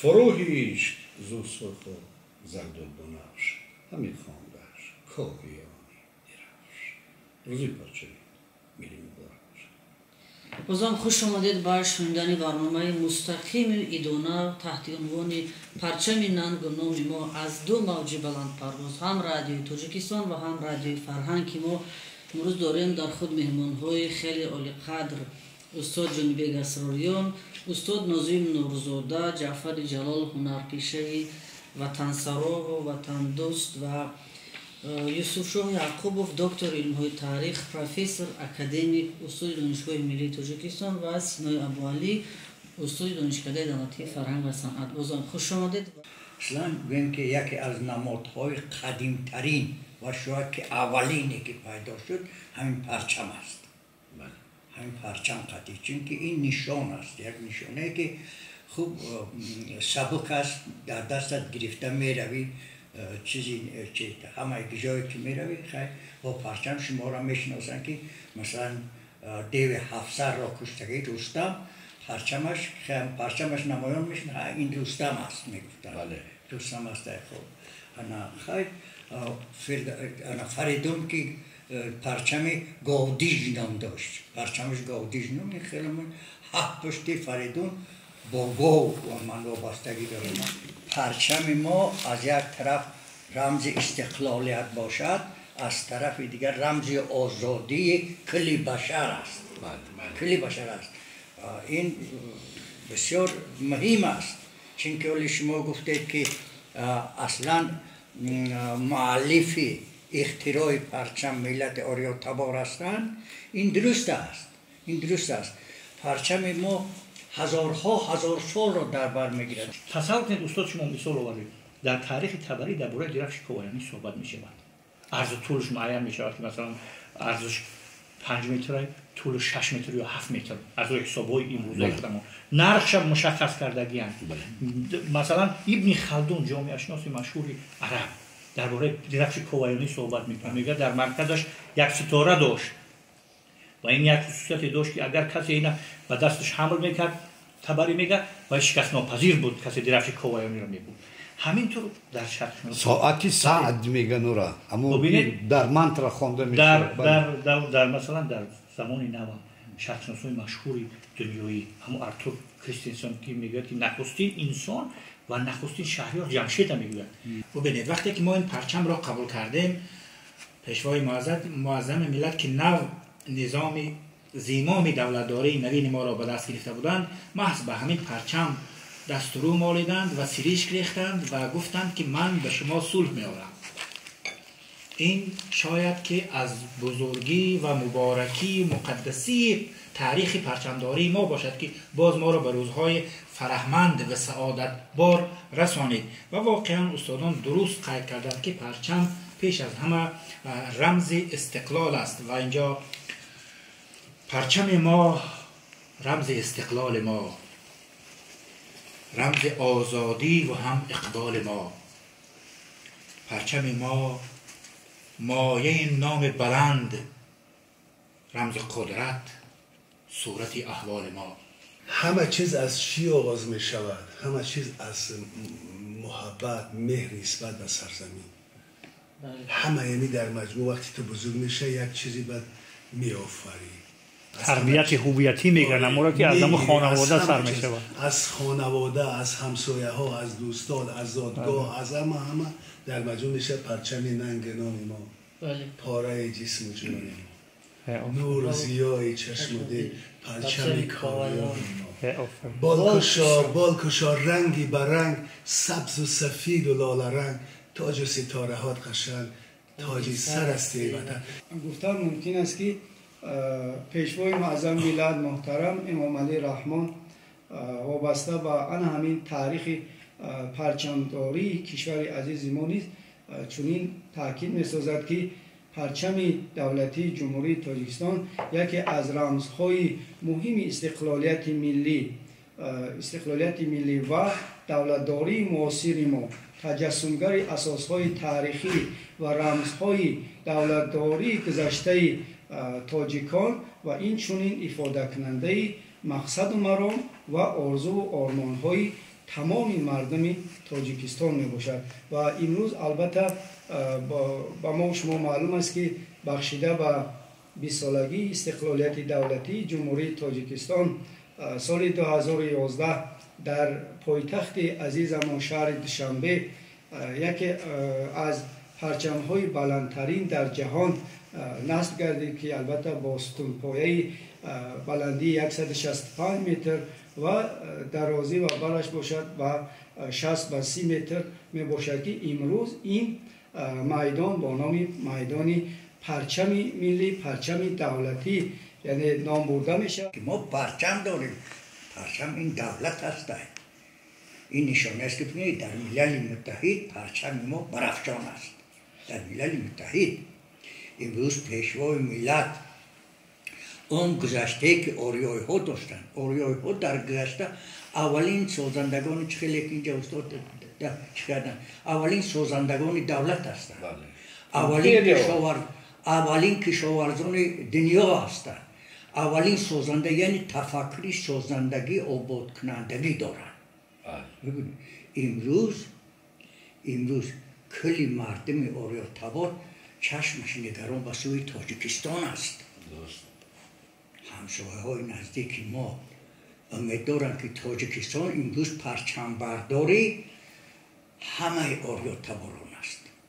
Фурӯ ҳишт зу сурху зарду бунафш, ҳами хондаш Ковиёни дирафш. Рӯзи парчами миллӣ муборак бошад. Бозам хуш омадед ба шунидани барномаи мустақими идона таҳти унвони «Парчами нангу номи мо» аз ду мавҷи баландпарвоз, ҳам Радиои Тоҷикистон ва ҳам Радиои Фарҳанг, ки мо имрӯз дорем дар худ меҳмонҳои хеле олиқадр: устод Ҷонибек Асрориён, устод Нозим Нурзода, Ҷаъфари Ҷалол, ҳунарпешаи ватансарову ватандӯст, ва Юсуфшоҳ Яъқубов, доктори илмҳои таърих, профессор, академик, устоди Донишгоҳи миллии Тоҷикистон, ва Синои Абуалӣ, устоди Донишкадаи давлатии фарҳанг ва санъат. Бозам хуш омадед. Аслан гӯем, ки яке аз намодҳои қадимтарин ва шояд ки аввалине ки пайдо шуд, ҳамин парчам аст. Ҳамин парчам қатъӣ, чунки ин нишон аст, як нишонае ки хуб сабук аст, дар дастат гирифта меравӣ, чизи ҳамаи ҷое ки меравӣ, хай, бо парчам шуморо мешиносанд, ки масалан деви ҳафтсарро куштагӣ Рустам, парчамаш намоён мешуд, ин Рустам аст, мегуфтанд, Рустам аст. Хуб, ана хай, ана Фаридун ки парчами говдиж ном дошт, парчамаш говдиж ном, хеле ҳафт пушти Фаридун бо гов ман вобастагӣ дорам. Парчами мо аз як тараф рамзи истиқлолият бошад, аз тарафи дигар рамзи озодии кулли башар аст, кулли башар аст. Ин бисёр муҳим аст, чунки оли шумо гуфтед, ки аслан муаллифи ихтирои парчам миллати ориётабор ҳастанд. Ин дуруст аст, ин дуруст аст. Парчами мо ҳазорҳо ҳазор солро дар бар мегирад. Тасаввур кунед, устод, шумо мисол овардед, дар таърихи Табарӣ дар бораи дирафши Коваянӣ суҳбат мешавад, арзу тӯлш муайян мешавад, ки масалан арзаш 5 метр, тӯлу 6 метр ё 7 метр, аз рӯи ҳисобҳои имрӯзаи худамон нархша мушаххас кардагиянд. Масалан, Ибни Халдун, ҷомеашиноси машҳури араб, дар бораи дирафши Коваёнӣ суҳбат мекунад, мегӯяд, дар марказаш як ситора дошт ва ин як хусусияте дошт, ки агар касе ина ба дасташ ҳамл мекард, Табарӣ мегӯяд, ва шикастнопазир буд, касе дирафши Коваёниро мебуд. Ҳамин тур дар шарқшинос Соати Саъд меган ура, дар мантра хонда. Мешавад. Масалан, дар замони нав шарқшиносои машҳури дунёӣ, ҳамун Артур Кристенсон, ки мегӯяд, ки нахустин инсон ва нахустин шаҳриёр Ҷамшеда мегӯяд. Бубинед, вақте ки мо ин парчамро қабул кардем, пешвои муаззами миллат, ки нав низоми зимоми давлатдории навини моро ба даст гирифта буданд, маҳз ба ҳамин парчам дастурӯ молиданд ва сиришк рехтанд ва гуфтанд, ки ман ба шумо сулҳ меорам. Ин шояд ки аз бузургӣ ва муборакии муқаддасии таърихи парчамдории мо бошад, ки боз моро ба рӯзҳои фараҳманд ва саодатбор расонид. Ва воқеан устодон дуруст қайд карданд, ки парчам пеш аз ҳама рамзи истиқлол аст. Ва инҷо парчами мо рамзи истиқлоли мо, рамзи озодӣ ва ҳам иқболи мо, парчами мо мояи номи баланд, рамзи қудрат, сурати аҳволи мо. Ҳама чиз аз чӣ оғоз мешавад? Ҳама чиз аз муҳаббат, меҳр нисбат ба сарзамин. Ҳама, яъне дар маҷмӯъ, вақте ту бузург меша, як чизе баъд меофарӣ. Тарбияти ҳувиятӣ мегӯянд аморо, ки аз ҳамун хонавода сар мешавад. Аз хонавода, аз ҳамсояҳо, аз дӯстон, аз зодгоҳ, аз ҳама, ҳама дар маҷмӯъ мешавад парчами нанги номи мо, пораи ҷисму ҷони мо, нуру зиёи чашму дил, парчами Ковиёни мо. Болкушо, болкушо, ранги ба ранг, сабзу сафиду лоларанг, тоҷу ситораҳот қашанг, тоҷи сар асти ватан. Гуфтан мумкин аст, ки пешвои муаззами миллат муҳтарам Эмомалӣ Раҳмон вобаста ба ана ҳамин таърихи парчамдории кишвари азизи мо низ чунин таъкид месозад, ки парчами давлатии Ҷумҳурии Тоҷикистон яке аз рамзҳои муҳими истиқлолияти миллӣ ва давлатдории муосири мо, таҷассумгари асосҳои таърихӣ ва рамзҳои давлатдории гузаштаи тоҷикон ва инчунин ифодакунандаи мақсаду маром ва орзуву ормонҳои тамоми мардуми Тоҷикистон мебошад. Ва имрӯз албатта ба мо шумо маълум аст, ки бахшида ба 20-солагии истиқлолияти давлатии Ҷумҳурии Тоҷикистон соли 2011 дар пойтахти азизамон шаҳри Душанбе яке аз парчамҳои баландтарин дар ҷаҳон насб гардид, ки албатта бо сутунпояи баландии 165 метр ва дарозӣ ва бараш бошад ба 60 ба 30 метр мебошад, ки имрӯз ин майдон бо номи майдони парчами миллӣ, парчами давлатӣ, яъне ном бурда мешавад. Мо парчам дорем. Парчам ин давлат аст. Ин нишона аст, ки бибинед, дар Милали Муттаҳид парчами мо барафшон аст. Дар Милали Муттаҳид имрӯз пешвои миллат он гузаштае, ки ориёиҳо доштанд, ориёиҳо дар гузашта аввалин созандагони, чӣ хеле ки инҷа устод чӣ карданд, аввалин созандагони давлат ҳастанд, аввалин кишоварзони дунё ҳастанд, аввалин созанда, яъне тафаккури созандагӣ, ободкунандагӣ доранд. Имрӯз кулли мардуми ориётабор чашмаш нигарон ба сӯи Тоҷикистон аст. Ҳамсояҳои наздики мо умед доранд, ки Тоҷикистон имрӯз парчамбардори ҳамаи ориётаборон аст.